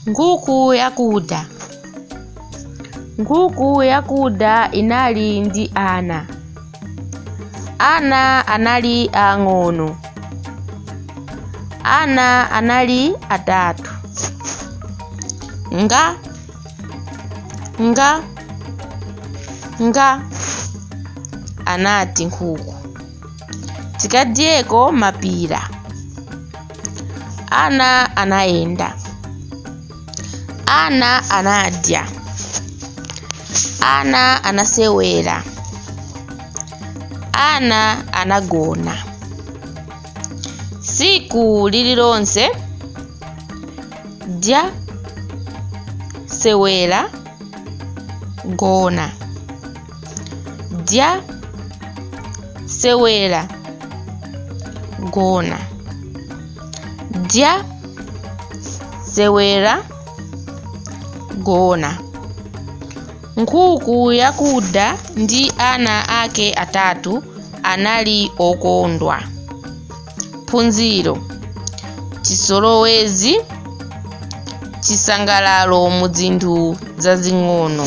Nkhuku yakuda. Nkhuku yakuda inali ndi ana. Ana anali ang'ono. Ana anali atatu. Nga, nga, nga, anati nkhuku. Tikadyeko mapira. Ana anayenda. Ana anadya. Ana anasewera. Ana anagona. Tsiku lililonse dya, sewera, gona. Dya, sewera, gona. Dya, sewera, gona. Nkhuku yakuda ndi ana ake atatu anali okondwa. Phunziro: chizolowezi, chisangalalo mu zinthu zazing'ono.